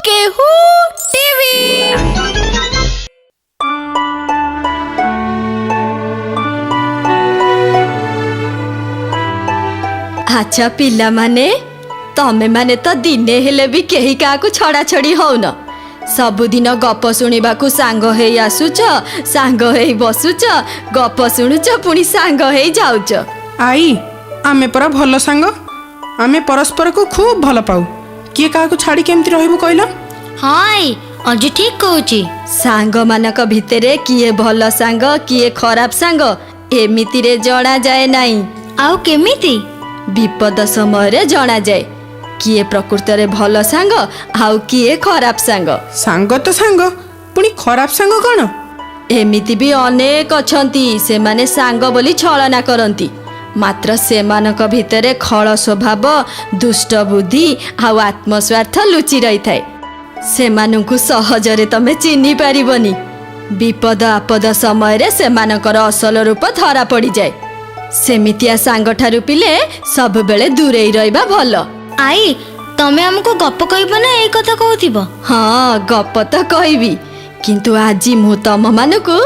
କେହୁ TV. ଆଚ୍ଛା ପିଲାମାନେ, ତମେମାନେ ତ ଦିନେ ହେଲେ ବି କେହି କାହାକୁ ଛଡ଼ା ଛଡ଼ି ହଉନ। ସବୁଦିନ ଗପ ଶୁଣିବାକୁ ସାଙ୍ଗ ହେଇ ଆସୁଛ, ସାଙ୍ଗ ହେଇ ବସୁଛ, ଗପ ଶୁଣୁଛ, ପୁଣି ସାଙ୍ଗ ହେଇ ଯାଉଛ। ଆଈ, ଆମେ ପରା ଭଲ ସାଙ୍ଗ। ଆମେ ପରସ୍ପରକୁ ଖୁବ୍ ଭଲ ପାଉ। କିଏ କାହାକୁ ଛାଡ଼ି କେମିତି ରହିବୁ କହିଲ? ହଁ ଆଈ, ଅଜୁ ଠିକ କହୁଛି। ସାଙ୍ଗମାନଙ୍କ ଭିତରେ କିଏ ଭଲ ସାଙ୍ଗ, କିଏ ଖରାପ ସାଙ୍ଗ ଏମିତିରେ ଜଣାଯାଏ ନାହିଁ। ଆଉ କେମିତି? ବିପଦ ସମୟରେ ଜଣାଯାଏ କିଏ ପ୍ରକୃତରେ ଭଲ ସାଙ୍ଗ ଆଉ କିଏ ଖରାପ ସାଙ୍ଗ। ସାଙ୍ଗ ତ ସାଙ୍ଗ, ପୁଣି ଖରାପ ସାଙ୍ଗ କ'ଣ? ଏମିତି ବି ଅନେକ ଅଛନ୍ତି, ସେମାନେ ସାଙ୍ଗ ବୋଲି ଛଳନା କରନ୍ତି, ମାତ୍ର ସେମାନଙ୍କ ଭିତରେ ଖଳ ସ୍ୱଭାବ, ଦୁଷ୍ଟ ବୁଦ୍ଧି ଆଉ ଆତ୍ମସ୍ୱାର୍ଥ ଲୁଚି ରହିଥାଏ। ସେମାନଙ୍କୁ ସହଜରେ ତମେ ଚିହ୍ନି ପାରିବନି। ବିପଦ ଆପଦ ସମୟରେ ସେମାନଙ୍କର ଅସଲ ରୂପ ଧରା ପଡ଼ିଯାଏ। ସେମିତିଆ ସାଙ୍ଗଠାରୁ ପିଲେ ସବୁବେଳେ ଦୂରେଇ ରହିବା ଭଲ। ଆଈ, ତମେ ଆମକୁ ଗପ କହିବ ନା ଏଇ କଥା କହୁଥିବ? ହଁ, ଗପ ତ କହିବି, କିନ୍ତୁ ଆଜି ମୁଁ ତମମାନଙ୍କୁ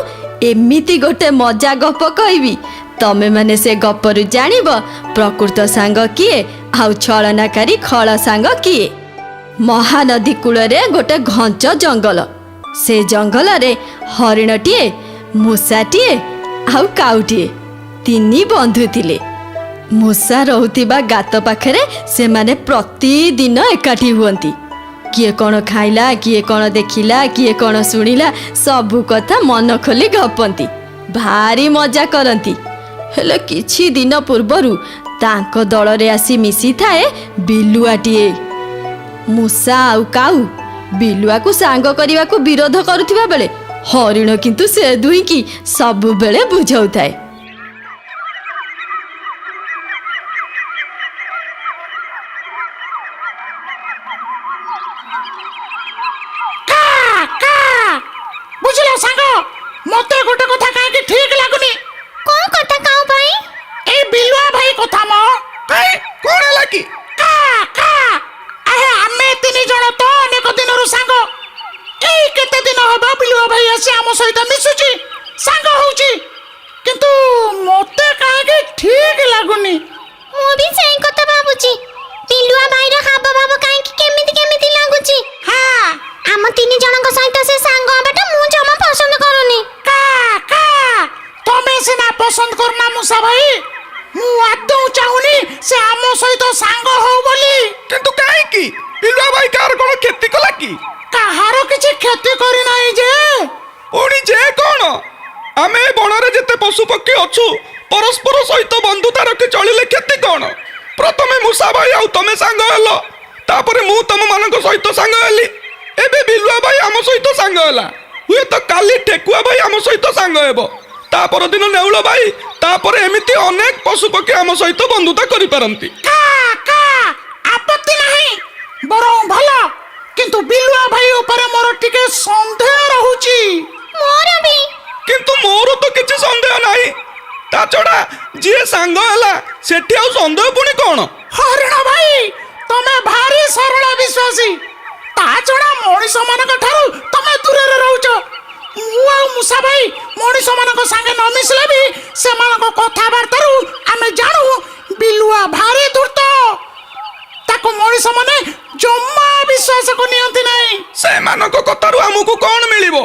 ଏମିତି ଗୋଟେ ମଜା ଗପ କହିବି, ତମେମାନେ ସେ ଗପରୁ ଜାଣିବ ପ୍ରକୃତ ସାଙ୍ଗ କିଏ ଆଉ ଛଳନାକାରୀ ଖଳ ସାଙ୍ଗ କିଏ। ମହାନଦୀ କୂଳରେ ଗୋଟେ ଘଞ୍ଚ ଜଙ୍ଗଲ। ସେ ଜଙ୍ଗଲରେ ହରିଣଟିଏ, ମୂଷାଟିଏ ଆଉ କାଉଟିଏ ତିନି ବନ୍ଧୁ ଥିଲେ। ମୂଷା ରହୁଥିବା ଗାତ ପାଖରେ ସେମାନେ ପ୍ରତିଦିନ ଏକାଠି ହୁଅନ୍ତି। କିଏ କ'ଣ ଖାଇଲା, କିଏ କ'ଣ ଦେଖିଲା, କିଏ କ'ଣ ଶୁଣିଲା, ସବୁ କଥା ମନ ଖୋଲି ଗପନ୍ତି, ଭାରି ମଜା କରନ୍ତି। ହେଲେ କିଛି ଦିନ ପୂର୍ବରୁ ତାଙ୍କ ଦଳରେ ଆସି ମିଶିଥାଏ ବିଲୁଆଟିଏ। ମୂଷା ଆଉ କାଉ ବିଲୁଆକୁ ସାଙ୍ଗ କରିବାକୁ ବିରୋଧ କରୁଥିବା ବେଳେ ହରିଣ କିନ୍ତୁ ସେ ଦୁହିଁକି ସବୁବେଳେ ବୁଝାଉଥାଏ। କା କା, ବୁଝିଲ ସାଙ୍ଗ, ମତେ ଗୋଟେ କଥା କାହିଁକି ଠିକ ଲାଗୁନି। କୋଉ କଥା କାଉ ଭାଇ? ଏଇ ବିଲୁଆ ଭାଇ କଥା ମ। କାଇଁ, କଣ ହେଲା କି? କା କା, ଆହେ ଆମେ ତିନି ଜଣ ତ ଅନେକ ଦିନରୁ ସାଙ୍ଗ। ଏଇ କେତେ ଦିନ ହବ ବିଲୁଆ ଭାଇ ଆସି ଆମ ସହିତ ମିଶୁଛି, ସାଙ୍ଗ ହଉଛି, କିନ୍ତୁ ମତେ କାହିଁକି ଠିକ ଲାଗୁନି। ମୁଁ ବି ସେଇ କଥା ଭାବୁଛି। ବିଲୁଆ ଭାଇର ହାବ ଭାବ କାହିଁକି କେମିତି କେମିତି ଲାଗୁଛି। ହଁ, ଆମ ତିନି ଜଣଙ୍କ ସହିତ ସେ ସାଙ୍ଗ ହବାଟା ମୁଁ ଜମା ପସନ୍ଦ କରୁନି। କା କା, ତମେ ସିନା ପସନ୍ଦ କରୁନା ମୂଷା ଭାଇ, ମୁଁ ଆଦୌ ଚାହୁଁନି ସେ ଆମ ସହିତ ସାଙ୍ଗ ହଉ ବୋଲି। କିନ୍ତୁ କାହିଁକି? ବିଲୁଆ ଭାଇ କାହାର କଣ କ୍ଷତି କଲା କି? କାହାର କିଛି କ୍ଷତି କରିନାହିଁ ଯେ। ପୁଣି ଯେ କଣ? ଆମେ ଏ ବଣରେ ଯେତେ ପଶୁ ପକ୍ଷୀ ଅଛୁ ପରସ୍ପର ସହିତ ବନ୍ଧୁତା ରଖି ଚଳିଲେ କ୍ଷତି କଣ? ପ୍ରଥମେ ମୂଷା ଭାଇ ଆଉ ତମେ ସାଙ୍ଗ ହେଲ, ତାପରେ ମୁଁ ତମ ମାନଙ୍କ ସହିତ ସାଙ୍ଗ ହେଲି, ଏବେ ବିଲୁଆ ଭାଇ ଆମ ସହିତ ସାଙ୍ଗ ହେଲା, ହୁଏତ କାଲି ଠେକୁଆ ଭାଇ ଆମ ସହିତ ସାଙ୍ଗ ହେବ, ତା ପରଦିନ ନେଉଳ ଭାଇ, ତାପରେ ଏମିତି ଅନେକ ପଶୁ ପକ୍ଷୀ ଆମ ସହିତ ବନ୍ଧୁତା କରିପାରନ୍ତି। କା କା, ଆପତ୍ତି ନାହିଁ, ବରଂ ଭଲ, କିନ୍ତୁ ବିଲୁଆ ଭାଇ ଉପରେ ମୋର ଟିକେ ସନ୍ଦେହ ରହୁଛି। ମୋର ବି। କିନ୍ତୁ ମୋର ତ କିଛି ସନ୍ଦେହ ନାହିଁ। ତା ଛଡା ଯିଏ ସାଙ୍ଗ ହେଲା ସେଠି ଆଉ ସନ୍ଦେହ ପୁଣି କଣ? ହରିଣ ଭାଇ, ତମେ ଭାରି ସରଳ ବିଶ୍ୱାସୀ। ତା ଛଡା ମଣିଷ ମାନଙ୍କ ଠାରୁ ତମେ ଦୂରରେ ରହୁଛ। ମୁଁ ଆଉ ମୂଷା ଭାଇ ମଣିଷ ମାନଙ୍କ ସାଙ୍ଗେ ନ ମିଶିଲେ ବି ସେମାନଙ୍କ କଥାବାର୍ତ୍ତାରୁ ଆମେ ଜାଣୁ ବିଲୁଆ ଭାରି ଧୂର୍ତ୍ତ। ତାକୁ ମଣିଷ ମାନେ ଜମା ବିଶ୍ୱାସକୁ ନିଅନ୍ତି ନାହିଁ। ସେମାନଙ୍କ କଥାରୁ ଆମକୁ କଣ ମିଳିବ?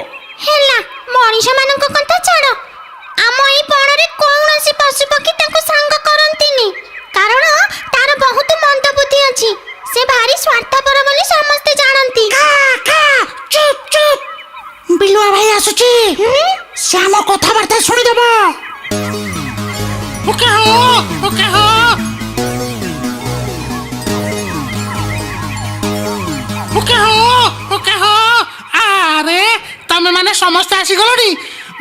ହେଲା, ମଣିଷ ମାନଙ୍କ କଥା ଛାଡ଼, ଆମ ଏଇ ବଣରେ କୌଣସି ପଶୁ ପକ୍ଷୀ ତାକୁ ସାଙ୍ଗ କରନ୍ତିନି, କାରଣ ତାର ବହୁତ ମନ୍ଦ ବୁଦ୍ଧି ଅଛି। ସେ ଭାରି ସ୍ୱାର୍ଥପର ବୋଲି ସମସ୍ତେ ଜାଣନ୍ତି। କା କା, ଚୁପ୍ ଚୁପ୍, ବିଲୁଆ ଭାଇ ଆସୁଛି, ସେ ଆମ କଥାବାର୍ତ୍ତା ଶୁଣିଦେବ। ଓକେ ହୋ, ଓକେ ହୋ, ଓକେ ହୋ, ଓକେ ହୋ। ଆରେ ତମେ ମାନେ ସମସ୍ତେ ଆସିଗଲଣି?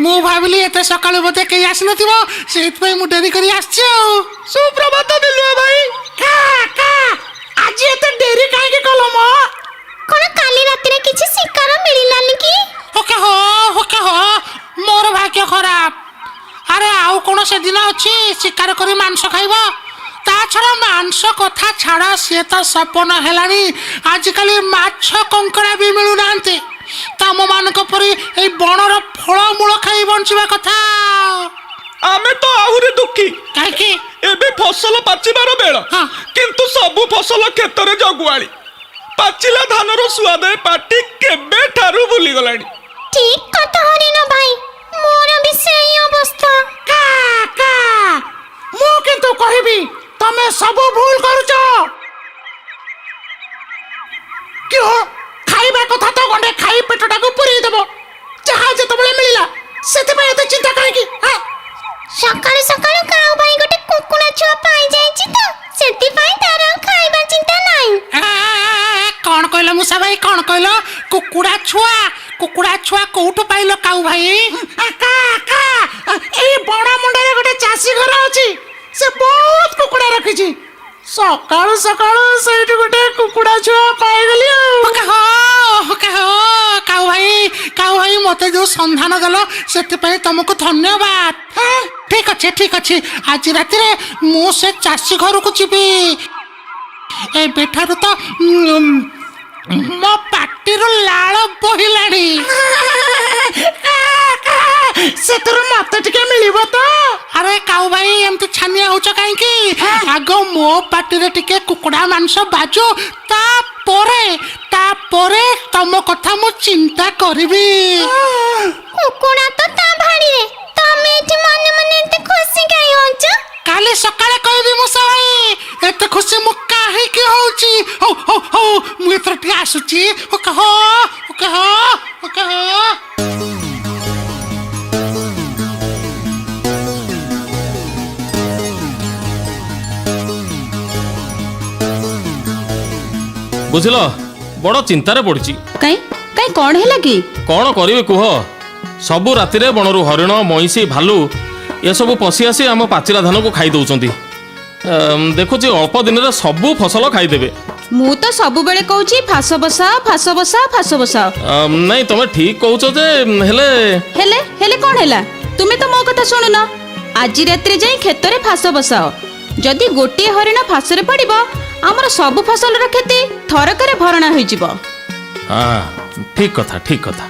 ମୁଁ ଭାବିଲି ଏତେ ସକାଳୁ ବୋଧେ କେହି ଆସିନଥିବ, ସେଇଥିପାଇଁ ମୁଁ ଡେରି କରି ଆସିଛି। ଆଉ ସୁପ୍ରଭାତ ବିଲୁଆ ଭାଇ। କା କା, ଆଜି ଏତେ ଡେରି କାହିଁକି କଲ ମ? କଣ କାଲି ରାତିରେ କିଛି ଶିକାର ମିଳିଲାନି କି? ଓକେ ହୋ, ଓକେ ହୋ, ମୋର ଭାଗ୍ୟ ଖରାପ। ଆରେ ଆଉ କଣ ସେଦିନ ଅଛି ଶିକାର କରି ମାଂସ ଖାଇବ? ତା ଛାଡ଼, ମାଂସ କଥା ଛାଡ଼, ସିଏ ତ ସପନ ହେଲାଣି। ଆଜିକାଲି ମାଛ କଙ୍କଡ଼ା ବି ମିଳୁନାହାନ୍ତି। ତମ ମାନଙ୍କ ପରି ଏଇ ବଣର ଫଳମୂଳ ଖାଇ ବଞ୍ଚିବା କଥା। ଆମେ ତ ଆହୁରି ଦୁଃଖୀ। କାହିଁକି? ଏବେ ଫସଲ ପାଚିବାର ବେଳ, ହଁ। କିନ୍ତୁ ସବୁ ଫସଲ କ୍ଷେତରେ ଜଗୁଆଳି। ପାଚିଲା ଧାନର ସୁଆଦ ଏ ପାଟି କେବେଠାରୁ ଭୁଲିଗଲାଣି। ଠିକ କଥା ହରିଣ ଭାଇ, ମୋର ବି ସେଇ ଅବସ୍ଥା। କା କା, ମୁଁ କିନ୍ତୁ କହିବି ତମେ ସବୁ ଭୁଲ କରୁଛ। କିଓ, ଖାଇବା କଥା ତ ଗଣ୍ଡେ ଖାଇ ପେଟଟାକୁ ପୁରେଇ ଦେବ। ଯାହା ଯେତେବେଳେ ମିଳିଲା, ସେଥିପାଇଁ ଏତେ ଚିନ୍ତା କାହିଁକି? ହାଁ? ସକାଳୁ ସକାଳୁ କାଉ ଭାଇ ଗୋଟେ କୁକୁଡ଼ା ଛୁଆ ପାଇଯାଇଛି ତ, ସେଥିପାଇଁ ତାର ଆଉ ଖାଇବା ଚିନ୍ତା ନାହିଁ। ଆ, କଣ କହିଲ ମୂଷା ଭାଇ, କଣ କହିଲ? କୁକୁଡ଼ା ଛୁଆ? କୁକୁଡ଼ା ଛୁଆ କୋଉଠୁ ପାଇଲ କାଉ ଭାଇ? କା କା, ଏଇ ବଣ ମୁଣ୍ଡରେ ଗୋଟେ ଚାଷୀ ଘର ଅଛି, ସେ ବହୁତ କୁକୁଡ଼ା ରଖିଛି। ସକାଳୁ ସକାଳୁ ସେଇଠି ଗୋଟେ କୁକୁଡ଼ା ଛୁଆ ପାଇଗଲି। ଆଉ କାଉ ଭାଇ, କାଉ ଭାଇ, ମତେ ଯୋଉ ସନ୍ଧାନ ଦେଲ ସେଥିପାଇଁ ତମକୁ ଧନ୍ୟବାଦ। ଠିକ ଅଛି, ଠିକ ଅଛି, ଆଜି ରାତିରେ ମୁଁ ସେ ଚାଷୀ ଘରକୁ ଯିବି। ଏବେଠାରୁ ତ ମୋ ପାଟିରୁ ଲାଳ ବୋହିଲାଣି। ସେଥିରୁ ମତେ ଟିକେ ମିଳିବ ତ? ଆରେ କାଉ ଭାଇ, ଏମିତି ଛାନିଆ ହଉଛ କାହିଁକି? ଆଗ ମୋ ପାଟିରେ ଟିକେ କୁକୁଡ଼ା ମାଂସ ବାଜୁ, ତାପରେ ତାପରେ ତମ କଥା ମୁଁ ଚିନ୍ତା କରିବି। କୁକୁଡ଼ା ତ ତା ଭାଡ଼ିରେ, ତମେ ଏଠି ମନେ ମନେ ଏତେ ଖୁସି କାଇଁ ହଉଛ? କାଲି ସକାଳେ କହିବି ମୂଷା ଭାଇ, ଏତେ ଖୁସି ମୁଁ କାହିଁକି ହଉଛି। ହଉ ହଉ ହଉ, ମୁଁ ଏଥର ଟିକେ ଆସୁଛି। ଓକେ ହୋ, ଓକେ ହୋ, ଓକେ ହୋ। ବୁଝିଲ, ବଡ଼ ଚିନ୍ତାରେ ପଡ଼ିଛି। କାଇଁ କାଇଁ, କଣ ହେଲା କି? କ'ଣ କରିବି କୁହ? ସବୁ ରାତିରେ ବଣରୁ ହରିଣ, ମଇଁଷି, ଭାଲୁ ଏସବୁ ପଶି ଆସି ଆମ ପାଚିଲା ଧାନକୁ ଖାଇ ଦଉଛନ୍ତି। ଦେଖୁଛି ଅଳ୍ପ ଦିନରେ ସବୁ ଫସଲ ଖାଇଦେବେ। ମୁଁ ତ ସବୁବେଳେ କହୁଛି ଫାସ ବସାଅ, ଫାସ ବସାଅ, ଫାସ ବସାଅ। ନାଇଁ, ତମେ ଠିକ କହୁଛ ଯେ, ହେଲେ ହେଲେ ହେଲେ କଣ ହେଲା? ତୁମେ ତ ମୋ କଥା ଶୁଣୁନ। ଆଜି ରାତିରେ ଯାଇ କ୍ଷେତରେ ଫାସ ବସାଅ। ଯଦି ଗୋଟିଏ ହରିଣ ଫାସରେ ପଡ଼ିବ, ଆମର ସବୁ ଫସଲର କ୍ଷତି ଥରକରେ ଭରଣା ହୋଇଯିବ। ହଁ, ଠିକ କଥା, ଠିକ କଥା।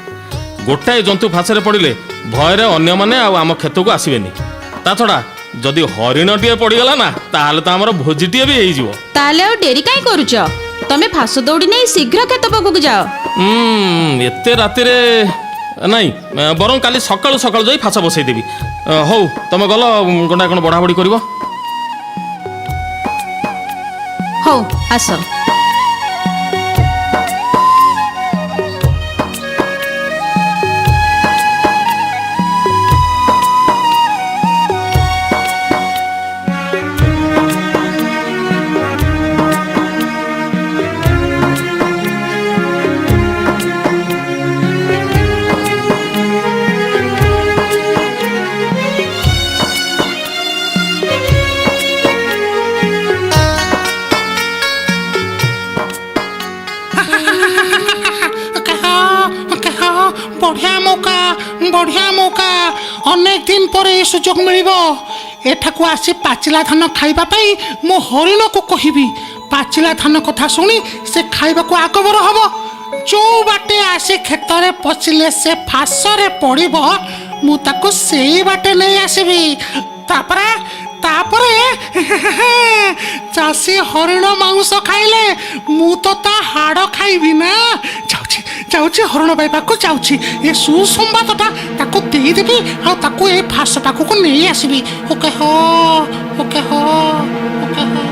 ଗୋଟାଏ ଜନ୍ତୁ ଫାଶରେ ପଡ଼ିଲେ ଭୟରେ ଅନ୍ୟମାନେ ଆଉ ଆମ କ୍ଷେତକୁ ଆସିବେନି। ତା ଛଡ଼ା ଯଦି ହରିଣଟିଏ ପଡ଼ିଗଲା ନା, ତାହେଲେ ତ ଆମର ଭୋଜିଟିଏ ବି ହେଇଯିବ। ତାହେଲେ ଆଉ ଡେରି କାଇଁ କରୁଛ? ତମେ ଫାସ ଦୌଡ଼ି ନେଇ ଶୀଘ୍ର କ୍ଷେତ ପାଖକୁ ଯାଅ। ଏତେ ରାତିରେ ନାଇଁ, ବରଂ କାଲି ସକାଳୁ ସକାଳୁ ଯାଇ ଫାସ ବସେଇଦେବି। ହଉ, ତମେ ଗଲ, ଗଣ୍ଡା କ'ଣ ବଢ଼ାବଢ଼ି କରିବ। ହଉ, ଆସ। କହ କହ, ବଢ଼ିଆ ମୌକା, ବଢ଼ିଆ ମୌକା। ଅନେକ ଦିନ ପରେ ଏ ସୁଯୋଗ ମିଳିବ। ଏଠାକୁ ଆସି ପାଚିଲା ଧାନ ଖାଇବା ପାଇଁ ମୁଁ ହରିଣକୁ କହିବି। ପାଚିଲା ଧାନ କଥା ଶୁଣି ସେ ଖାଇବାକୁ ଆଗବର ହବ। ଯୋଉ ବାଟେ ଆସି କ୍ଷେତରେ ପଶିଲେ ସେ ଫାସରେ ପଡ଼ିବ, ମୁଁ ତାକୁ ସେଇ ବାଟେ ନେଇ ଆସିବି। ତାପରେ ତାପରେ ଚାଷୀ ହରିଣ ମାଂସ ଖାଇଲେ ମୁଁ ତ ତା ହାଡ଼ ଖାଇବି ନା। ଯାଉଛି, ଯାଉଛି, ହରିଣ ଭାଇ ପାଖକୁ ଯାଉଛି। ଏ ସୁସମ୍ବାଦଟା ତାକୁ ଦେଇଦେବି ଆଉ ତାକୁ ଏ ଫାସ ପାଖକୁ ନେଇ ଆସିବି। ଓକେ ହୋ, ଓକେ ହୋ, ଓକେ ହୋ।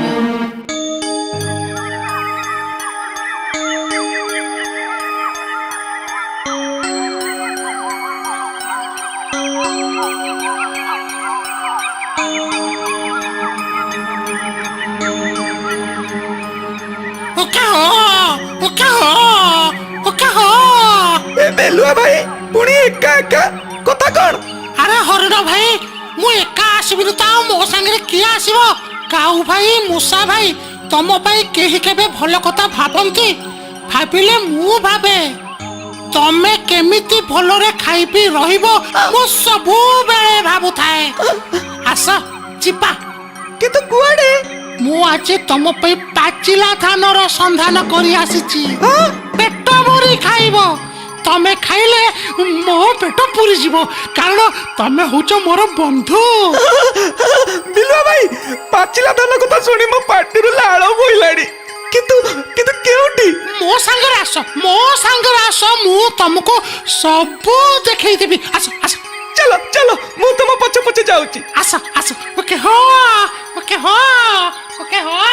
ଓକେ ହୋ, ଓକେ ହୋ, ଓକେ ହୋ। ଏ ବେଲୁଆ ଭାଇ, ପୁଣି ଏକା ଏକା, କଥା କଣ? ଆରେ ହରିଣ ଭାଇ, ମୁଁ ଏକା ଆସିବିନି ତ ଆଉ ମୋ ସାଙ୍ଗରେ କିଏ ଆସିବ? କାଉ ଭାଇ, ମୂଷା ଭାଇ, ତମ ପାଇଁ କେହି କେବେ ଭଲ କଥା ଭାବନ୍ତି? ଭାବିଲେ ମୁଁ ଭାବେ। ତମେ କେମିତି ଭଲରେ ଖାଇ ପିଇ ରହିବ, ମୁଁ ସବୁବେଳେ ଭାବୁଥାଏ। ଆସ ଯିବା। କିନ୍ତୁ କୁଆଡେ? ମୁଁ ଆଜି ତମ ପାଇଁ ପାଚିଲା ଧାନର ସନ୍ଧାନ କରି ଆସିଛି। ପେଟ ଭରି ଖାଇବ। ତମେ ଖାଇଲେ ମୋ ପେଟ ପୁରିଯିବ, କାରଣ ତମେ ହଉଛ ମୋର ବନ୍ଧୁ। ବିଲୁଆ ଭାଇ, ପାଚିଲା ଧାନ କଥା ଶୁଣି ମୋ ପାଟିରୁ ଲାଳ ବୋହିଲାଣି। କିନ୍ତୁ କିନ୍ତୁ କେଉଁଠି? ମୋ ସାଙ୍ଗରେ ଆସ, ମୋ ସାଙ୍ଗରେ ଆସ, ମୁଁ ତମକୁ ସବୁ ଦେଖେଇଦେବି। ଆସ ଆସ। ଚାଲ ଚାଲ, ମୁଁ ତମ ପଛେ ପଛେ ଯାଉଛି। ଆସ ଆସ। ଓକେ ହଁ, ଓକେ ହଁ, ଓକେ ହଁ।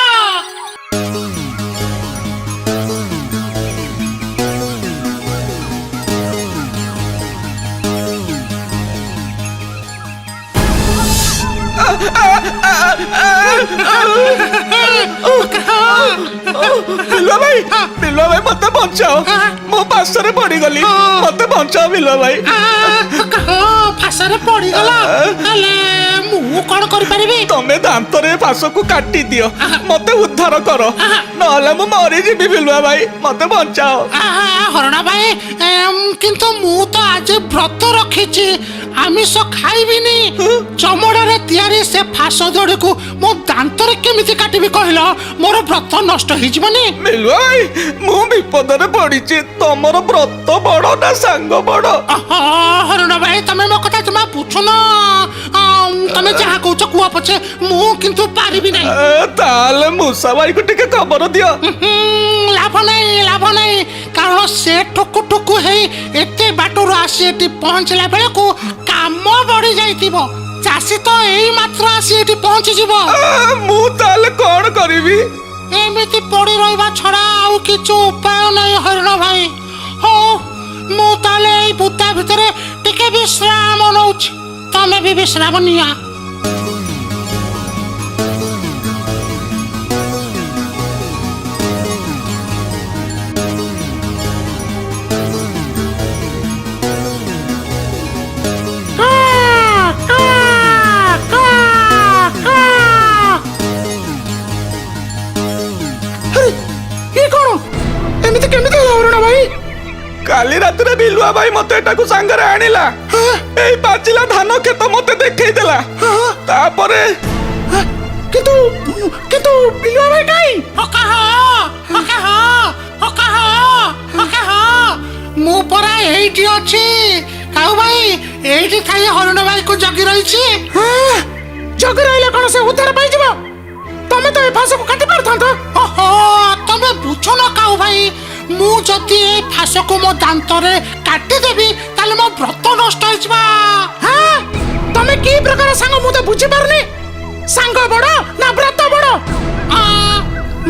ବିଲୁଆ ଭାଇ, ବିଲୁଆ ଭାଇ, ମତେ ବଞ୍ଚାଅ। ମୁଁ ପାଶରେ ପଡିଗଲି, ମତେ ବଞ୍ଚାଅ ବିଲୁଆ ଭାଇ। ଫାଶରେ ପଡିଗଲ, ହେଲେ ମୁଁ କଣ କରିପାରିବି? ତମେ ଦାନ୍ତରେ ଫାଶକୁ କାଟି ଦିଅ, ମତେ ଉଦ୍ଧାର କର, ନହେଲେ ମୁଁ ମରିଯିବି। ବିଲୁଆ ଭାଇ, ମତେ ବଞ୍ଚାଅ। ହରିଣ ଭାଇ, କିନ୍ତୁ ମୁଁ ତ ଆଜି ବ୍ରତ ରଖିଛି, ଆମିଷ ଖାଇବିନି। ଚମଡ଼ାରେ ତିଆରି ସେ ଫାଶ ଦଡ଼ିକୁ ମୋ ଦାନ୍ତରେ କେମିତି କାଟିବି କହିଲ? ମୋର ବ୍ରତ ନଷ୍ଟ ହେଇଯିବନି? ବିଲୁଆ ଭାଇ, ମୁଁ ବିପଦରେ ପଡିଛି। ତମର ବ୍ରତ ବଡ ନା ସାଙ୍ଗ ବଡ? ହରିଣ ଭାଇ, ତମେ ମୋ କଥା ଜମା ବୁଝୁନ। ତମେ ଯାହା କହୁଛ କୁହ ପଛେ, ମୁଁ କିନ୍ତୁ ପାରିବି ନାହିଁ। ତାହେଲେ ମୂଷା ଭାଇକୁ ଟିକେ ଖବର ଦିଅ। ଲାଭ ନାହିଁ, ଲାଭ ନାହିଁ, କାରଣ ସେ ଠୁକୁ ଠୁକୁ ହେଇ ଏତେ ବାଟରୁ ଆସି ଏଠି ପହଞ୍ଚିଲା ବେଳକୁ କାମ ବଢି ଯାଇଥିବ। ଚାଷୀ ତ ଏଇ ମାତ୍ର ଆସି ଏଠି ପହଞ୍ଚିଯିବ। ମୁଁ ତାହେଲେ କଣ କରିବି? ଏମିତି ପଡି ରହିବା ଛଡା ଆଉ କିଛି ଉପାୟ ନାହିଁ ହରିଣ ଭାଇ। ହଉ, ମୁଁ ତାହେଲେ ଏଇ ବୁଦା ଭିତରେ ଟିକେ ବିଶ୍ରାମ ନଉଛି, ତମେ ବି ବିଶ୍ରାମ ନିଅ। ଇଏ କଣ? ଏମିତି କେମିତି ହେଲା ହରିଣ ଭାଇ? କାଲି ରାତିରେ ବିଲୁଆ ଭାଇ ମତେ ଏଟାକୁ ସାଙ୍ଗରେ ଆଣିଲା, ଏଇ ପାଚିଲା ଧାନ କ୍ଷେତ ମତେ ଦେଖେଇ ଦେଲା, ତାପରେ କିନ୍ତୁ କିନ୍ତୁ ବିଲୁଆ ଭାଇ କାଇଁ? ମୁଁ ପରା ଏଇଠି ଅଛି କାଉ ଭାଇ, ଏଇଠି ଥାଇ ହରିଣ ଭାଇକୁ ଜଗି ରହିଛି। ଜଗି ରହିଲେ କଣ ସେ ଉଦ୍ଧାର ପାଇଯିବ? ତମେ ତ ଏ ଫାଶକୁ କାଟି ପାରିଥାନ୍ତ। ଓହୋ, ତମେ ବୁଝୁନ କାଉ ଭାଇ, ମୁଁ ଯଦି ଏ ଫାଶକୁ ମୋ ଦାନ୍ତରେ କାଟିଦେବି ତାହେଲେ ମୋ ବ୍ରତ ନଷ୍ଟ ହେଇଯିବ। ତମେ କି ପ୍ରକାର ସାଙ୍ଗ ମୁଁ ତ ବୁଝିପାରୁନି। ସାଙ୍ଗ ବଡ ନା ବ୍ରତ ବଡ?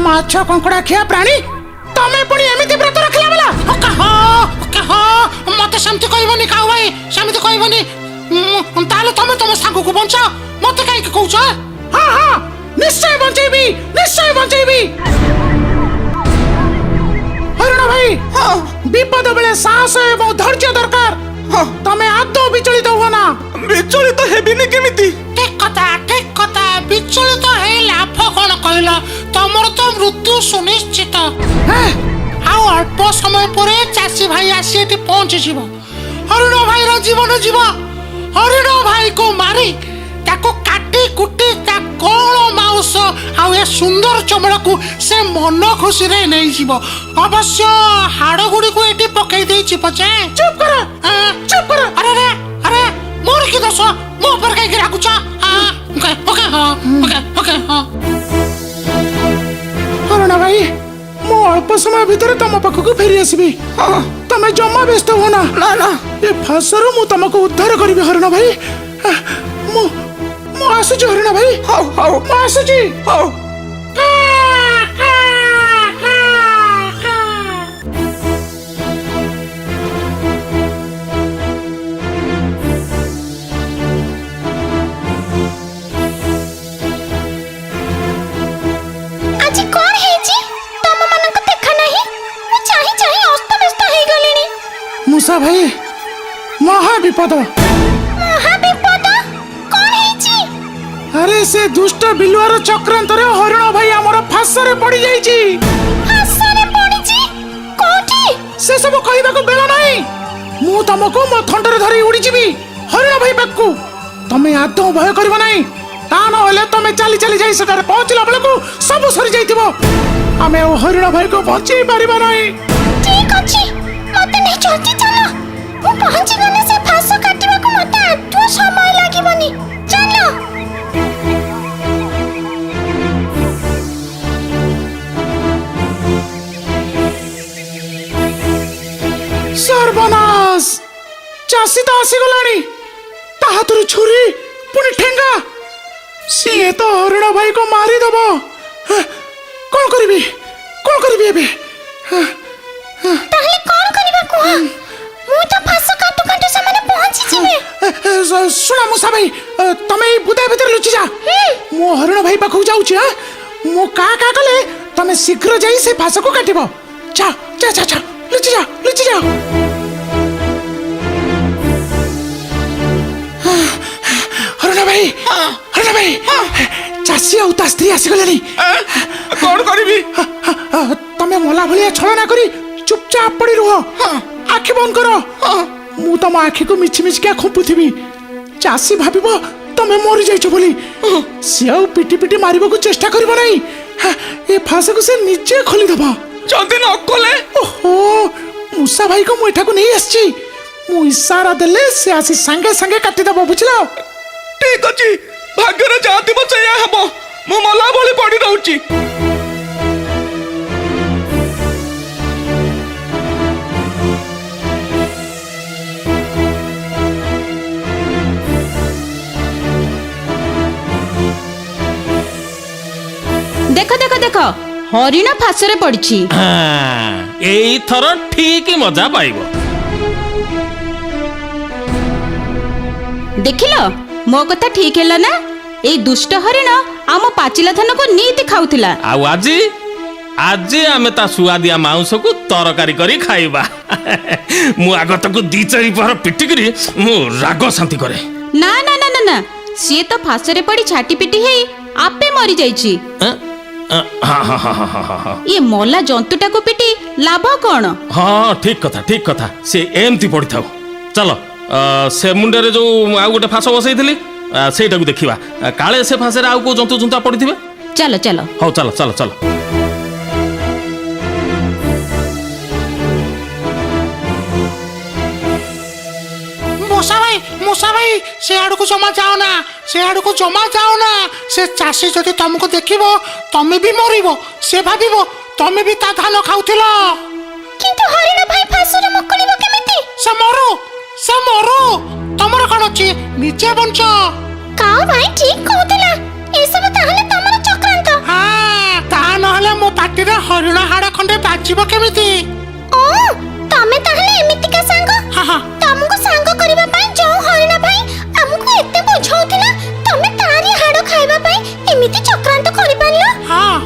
ମାଛ କଙ୍କଡା ଖିଆ ପ୍ରାଣୀ, ତମେ ପୁଣି ଏମିତି ବ୍ରତ ରଖିଲା ବେଲା? ମତେ ସେମିତି କହିବନି କାଉ ଭାଇ, ସେମିତି କହିବନି। ତାହେଲେ ତମେ ତମ ସାଙ୍ଗକୁ ବଞ୍ଚାଅ, ମତେ କାହିଁକି କହୁଛ? ହଁ ହଁ, ନିଶ୍ଚୟ ବଞ୍ଚେଇବି, ନିଶ୍ଚୟ ବଞ୍ଚେଇବି। ହରିଣ ଭାଇ, ବିପଦ ବେଳେ ସାହସ ଏବଂ ଧୈର୍ଯ୍ୟ ଦରକାର। ତମେ ଆଦୌ ବିଚଳିତ ହୁଅ ନା। ବିଚଳିତ ହେବିନି କେମିତି? ଠିକ କଥା, ଠିକ କଥା। ବିଚଳିତ ହେଇ ଲାଭ କଣ କହିଲ? ତମର ତ ମୃତ୍ୟୁ ସୁନିଶ୍ଚିତ। ଆଉ ଅଳ୍ପ ସମୟ ପରେ ଚାଷୀ ଭାଇ ଆସି ଏଠି ପହଞ୍ଚିଯିବ, ହରିଣ ଭାଇର ଜୀବନ ଯିବ। ହରିଣ ଭାଇକୁ ମାରି ତାକୁ କାଟି କୁଟି ତା କଣ ମାଉସ ଆଉ ଏ ସୁନ୍ଦର ଚମଡ଼ାକୁ ସେ ମନ ଖୁସିରେ ନେଇଯିବ। ଅବଶ୍ୟ ହାଡ଼ ଗୁଡ଼ିକୁ ଏଠି ପକେଇ ଦେଇଯିବ ଯେ। ଚୁପ୍ କର, ଚୁପ୍ କର। ଆରେ ଆରେ ଆରେ, ମୋର କି ଦୋଷ? ମୋ ଉପରେ କାହିଁକି ରାଗୁଛ? ଓକେ ହଁ, ଓକେ ଓକେ ହଁ। ହରିଣ ଭାଇ, ମୁଁ ଅଳ୍ପ ସମୟ ଭିତରେ ତମ ପାଖକୁ ଫେରି ଆସିବି, ତମେ ଜମା ବ୍ୟସ୍ତ ହୁଅ ନା। ନା ନା, ଏ ଫାଶରୁ ମୁଁ ତମକୁ ଉଦ୍ଧାର କରିବି ହରିଣ ଭାଇ। ମୁଁ ମୁଁ ଆସୁଛି ହରିଣ ଭାଇ। ହଉ ହଉ, ମୁଁ ଆସୁଛି। ହଉ। ଆଜି କଣ ହେଇଛି, ତମ ମାନଙ୍କୁ ଦେଖା ନାହିଁ? ମୁଁ ଚାହିଁ ଚାହିଁ ଅସ୍ତବ୍ୟସ୍ତ ହେଇଗଲିଣି। ମୂଷା ଭାଇ, ମହା ବିପଦ। ମହା ବିପଦ? କଣ ହେଇଛି? ଆରେ, ସେ ଦୁଷ୍ଟ ବିଲୁଆର ଚକ୍ରାନ୍ତରେ ହରିଣ ଭାଇ ଆମର ଫାଶରେ ପଡି ଯାଇଛି। ଫାଶରେ ପଡିଛି? କୋଉଠି? ସେ ସବୁ କହିବାକୁ ବେଳ ନାହିଁ। ମୁଁ ତମକୁ ମୋ ଥଣ୍ଟରେ ଧରି ଉଡ଼ିଯିବି ହରିଣ ଭାଇ ପାଖକୁ। ତମେ ଆଦୌ ଭୟ କରିବ ନାହିଁ। ତା ନହେଲେ ତମେ ଚାଲି ଚାଲି ଯାଇ ସେଠାରେ ପହଞ୍ଚିଲା ବେଳକୁ ସବୁ ସରିଯାଇଥିବ। ଆମେ ଆଉ ହରିଣ ଭାଇକୁ ବଞ୍ଚେଇ ପାରିବା ନାହିଁ। ଠିକ ଅଛି, ମତେ ନେଇ ଜଲ୍ଦି ଚାଲ। ମୁଁ ପହଞ୍ଚିଗଲେ ସେ ଫାସ କାଟିବାକୁ ମତେ ଆଦୌ ସମୟ ଲାଗିବନି। ଚାଲ। ସର୍ବନାଶ, ଚାଷୀ ତ ଆସିଗଲାଣି, ତା ହାତରୁ ଛୁରୀ ପୁଣି ଠେଙ୍ଗା। ସିଏ ତ ହରିଣ ଭାଇକୁ ମାରିଦବ। କଣ କରିବି, କଣ କରିବି ଏବେ? ତାହେଲେ କଣ କରିବା କୁହ? ମୁଁ ତ ଫାସ କାଟୁ କାଟୁ ସେମାନେ ପହଞ୍ଚିଯିବେ। ଶୁଣ ମୂଷା ଭାଇ, ତମେ ଏଇ ବୁଦା ଭିତରେ ଲୁଚି ଯା। ମୁଁ ହରିଣ ଭାଇ ପାଖକୁ ଯାଉଛି। ମୁଁ କା କା କଲେ ତମେ ଶୀଘ୍ର ଯାଇ ସେ ଫାସକୁ କାଟିବ। ଯା ଯା ଯା ଯା, ଲୁଚି ଯା ଲୁଚି ଯା। ହରିଣ ଭାଇ, ହରିଣ ଭାଇ, ଚାଷୀ ଆଉ ତା ସ୍ତ୍ରୀ ଆସିଗଲେଣି। କଣ କରିବି? ତମେ ମଲା ଭଳିଆ ଛଳନା କରି ଚୁପଚାପ ପଡି ରୁହ, ଆଖି ବନ୍ଦ କର। ମୁଁ ତମ ଆଖିକୁ ମିଛି ମିଛିକା ଖୁମ୍ପୁଥିବି। ଚାଷୀ ଭାବିବ ତମେ ମରିଯାଇଛ ବୋଲି। ସିଏ ଆଉ ପିଟି ପିଟି ମାରିବାକୁ ଚେଷ୍ଟା କରିବ ନାହିଁ। ଏ ଫାଶକୁ ସେ ନିଜେ ଖୋଲିଦବ। ଯଦି ନ ଖୋଲେ? ଓହୋ, ମୂଷା ଭାଇକୁ ମୁଁ ଏଠାକୁ ନେଇ ଆସିଛି। ମୁଁ ଇସାରା ଦେଲେ ସେ ଆସି ସାଙ୍ଗେ ସାଙ୍ଗେ କାଟିଦବ, ବୁଝିଲ? ଠିକ ଅଛି, ଭାଗ୍ୟରେ ଯାହା ଥିବ ସେଇଆ ହବ। ମୁଁ ମଲା ଭଳି ପଡି ରହୁଛି। ଦେଖ ଦେଖ ଦେଖ, ହରିଣ ଫାଶରେ ପଡିଛି। ଏଇଥର ଠିକ ମଜା ପାଇବ। ଦେଖିଲ, ମୋ କଥା ଠିକ ହେଲା ନା? ଏଇ ଦୁଷ୍ଟ ହରିଣ ଆମ ପାଚିଲା ଧାନକୁ ନିତି ଖାଉଥିଲା। ଆଉ ଆଜି ଆଜି ଆମେ ତା ସୁଆଦିଆ ମାଉଁସକୁ ତରକାରୀ କରି ଖାଇବା। ମୁଁ ଆଗ ତାକୁ ଦି ଚାରି ପହର ପିଟିକିରି ମୁଁ ରାଗ ଶାନ୍ତି କରେ। ନା ନା ନା ନା ନା, ସିଏ ତ ଫାଶରେ ପଡି ଛାଟି ପିଟି ହେଇ ଆପେ ମରିଯାଇଛି। ହଁ ହଁ ହଁ ହଁ ହଁ ହଁ। ଇଏ ମଲା ଜନ୍ତୁଟାକୁ ପିଟି ଲାଭ କଣ? ହଁ, ଠିକ କଥା, ଠିକ କଥା। ସେ ଏମିତି ପଡ଼ିଥାଉ। ଚାଲ, ସେ ମୁଣ୍ଡରେ ଯୋଉ ଆଉ ଗୋଟେ ଫାସ ବସେଇଥିଲି ସେଇଟାକୁ ଦେଖିବା, କାଳେ ସେ ଫାସରେ ଆଉ କୋଉ ଜନ୍ତୁ ଜୁନ୍ତା ପଡ଼ିଥିବେ। ଚାଲ ଚାଲ। ହଉ, ଚାଲ ଚାଲ ଚାଲ। ମୂଷା ଭାଇ, ମୂଷା ଭାଇ, ସେ ଆଡକୁ ଜମା ଯାଅ ନା, ସେ ଆଡକୁ ଜମା ଯାଅ ନା। ସେ ଚାଷୀ ଯଦି ତମକୁ ଦେଖିବ ତମେ ବି ମରିବ। ସେ ଭାବିବ ତମେ ବି ତା ଧାନ ଖାଉଥିଲ। କିନ୍ତୁ ହରିଣ ଭାଇ ଫାଶରୁ ମୁକୁଳିବ କେମିତି? ସେ ମରୁ, ସେ ମରୁ, ତମର କଣ ଅଛି? ନିଜେ ବଞ୍ଚ। କାଉ ଭାଇ ଠିକ କହୁଥିଲା, ଏସବୁ ତାହେଲେ ତମର ଚକ୍ରାନ୍ତ। ହଁ, ତା ନହେଲେ ମୋ ପାଟିରେ ହରିଣ ହାଡ଼ ଖଣ୍ଡେ ବାଜିବ କେମିତି? ଓ, ତମେ ତାହେଲେ ଏମିତିକା ସାଙ୍ଗ। ହଁ ହଁ। ତମକୁ ସାଙ୍ଗ କରିବା ପାଇଁ ଯୋଉ ହରିଣ ଭାଇ ଆମକୁ ଏତେ ବୁଝାଉଥିଲା, ତମେ ତାରି ହାଡ଼ ଖାଇବା ପାଇଁ ଏମିତି ଚକ୍ରାନ୍ତ କରିପାରିଲ? ହଁ।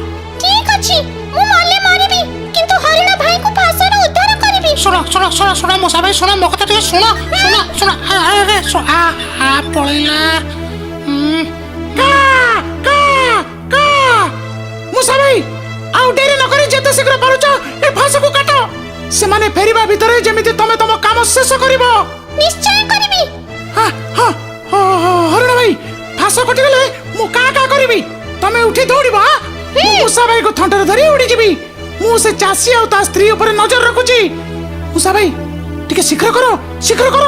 ଠିକ ଅଛି, ମୁଁ ମଲେ ମରିବି, କିନ୍ତୁ ହରିଣ ଭାଇକୁ ଫାଶରୁ ଉଦ୍ଧାର କରିବି। ଶୁଣ ଶୁଣ ଶୁଣ ଶୁଣ ମୂଷା ଭାଇ, ଶୁଣ, ମୋ କଥା ଟିକେ ଶୁଣ, ଶୁଣ ଶୁଣ। ଆରେ ଆ ଆ ପଳେଇଲା। କା କା କା। ମୂଷା ଭାଇ, ଆଉ ଡେରି ନ କରି ଯେତେ ଶୀଘ୍ର ପାରୁଛ ଏ ଫାଶକୁ କାଟ। ସେମାନେ ଫେରିବା ଭିତରେ ଯେମିତି ତମେ ତମ କାମ ଶେଷ କରିବ। ନିଶ୍ଚୟ କରିବି। ହଁ ହଁ, ହରିଣ ଭାଇ ଫାଶ କଟିଗଲେ ମୁଁ କା କା କରିବି, ତମେ ଉଠି ଦୌଡ଼ିବ। ମୁଁ ମୂଷା ଭାଇକୁ ଥଣ୍ଟରେ ଧରି ଉଡ଼ିଯିବି। ମୁଁ ସେ ଚାଷୀ ଆଉ ତା ସ୍ତ୍ରୀ ଉପରେ ନଜର ରଖୁଛି। ମୂଷା ଭାଇ, ଟିକେ ଶୀଘ୍ର କର, ଶୀଘ୍ର କର।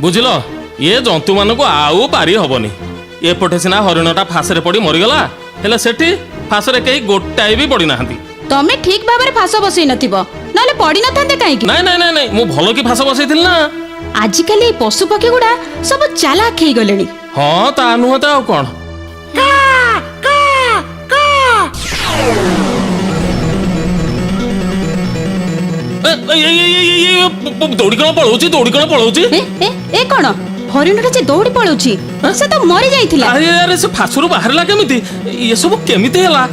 ବୁଝିଲ, ଏ ଜନ୍ତୁମାନଙ୍କୁ ଆଉ ପାରି ହବନି। ଏପଟେ ସିନା ହରିଣଟା ଫାଶରେ ପଡି ମରିଗଲା, ହେଲେ ସେଠି ଫାଶରେ କେହି ଗୋଟାଏ ବି ପଡିନାହାନ୍ତି। ତମେ ଠିକ ଭାବରେ ଫାଶ ବସେଇ ନଥିବ, ନହେଲେ ପଡି ନଥାନ୍ତେ କାହିଁକି? ନାଇଁ ନାଇଁ ନାଇଁ ନାଇଁ, ମୁଁ ଭଲ କି ଫାଶ ବସେଇଥିଲି ନା। ଆଜିକାଲି ଏଇ ପଶୁ ପକ୍ଷୀ ଗୁଡା ସବୁ ଚାଲାକ ହେଇଗଲେଣି। ହଁ, ତା ନୁହଁ ତ ଆଉ କଣ? କା କା କା। ଏ, ଏ, ଏ, ଏ, ଏ, ଏ, ଦୌଡ଼ି କଣ ପଳଉଛି, ଦୌଡ଼ି କଣ ପଳଉଛି? ଏ ଏ ଏ କଣ, ହରିଣଟା ଯେ ଦୌଡ଼ି ପଳଉଛି, ସେ ତ ମରି ଯାଇଥିଲା। ଆରେ ଆରେ, ସେ ଫାଶରୁ ବାହାରିଲା କେମିତି? ଏସବୁ କେମିତି ହେଲା?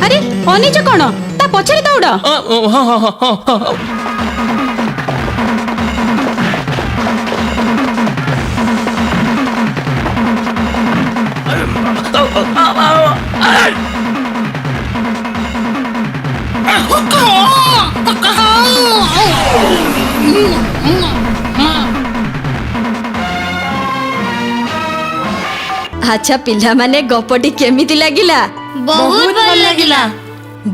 ଆରେ ଅନେଇଛ କଣ? ତା ପଛରେ ଦୌଡ଼। ହଁ ହଁ ହଁ ହଁ ହଁ। ଆଚ୍ଛା ପିଲାମାନେ, ଗପଟି କେମିତି ଲାଗିଲା? ବହୁତ ଭଲ ଲାଗିଲା।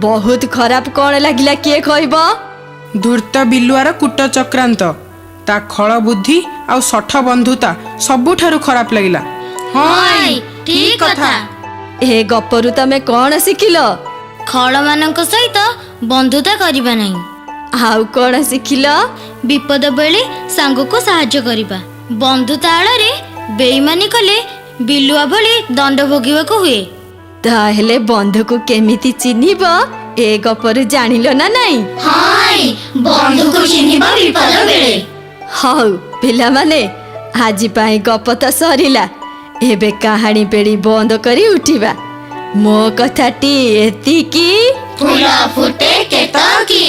ବହୁତ ଖରାପ କଣ ଲାଗିଲା, କିଏ କହିବ? ଧୂର୍ତ୍ତ ବିଲୁଆର କୂଟ ଚକ୍ରାନ୍ତ, ତା ଖଳ ବୁଦ୍ଧି ଆଉ ଶଠ ବନ୍ଧୁତା ସବୁଠାରୁ ଖରାପ ଲାଗିଲା। ହଁ ଆଈ, ଠିକ କଥା। ଏ ଗପରୁ ତମେ କଣ ଶିଖିଲ? ଖଳମାନଙ୍କ ସହିତ ବନ୍ଧୁତା କରିବା ନାହିଁ। ଆଉ କଣ ଶିଖିଲ? ବିପଦ ବେଳେ ସାଙ୍ଗକୁ ସାହାଯ୍ୟ କରିବା। ବନ୍ଧୁତା ଆଳରେ ବେଇମାନି କଲେ ବିଲୁଆ ଭଳି ଦଣ୍ଡ ଭୋଗିବାକୁ ହୁଏ। ତାହେଲେ ବନ୍ଧୁକୁ କେମିତି ଚିହ୍ନିବ, ଏ ଗପରୁ ଜାଣିଲ ନା ନାଇଁ? ବନ୍ଧୁକୁ ଚିହ୍ନିବା ବିପଦ ବେଳେ। ହଉ ପିଲାମାନେ, ଆଜି ପାଇଁ ଗପ ତ ସରିଲା। ଏବେ କାହାଣୀ ପେଡ଼ି ବନ୍ଦ କରି ଉଠିବା। ମୋ କଥାଟି ଏତିକି। ଫୁଲ ଫୁଟେ କେତକୀ।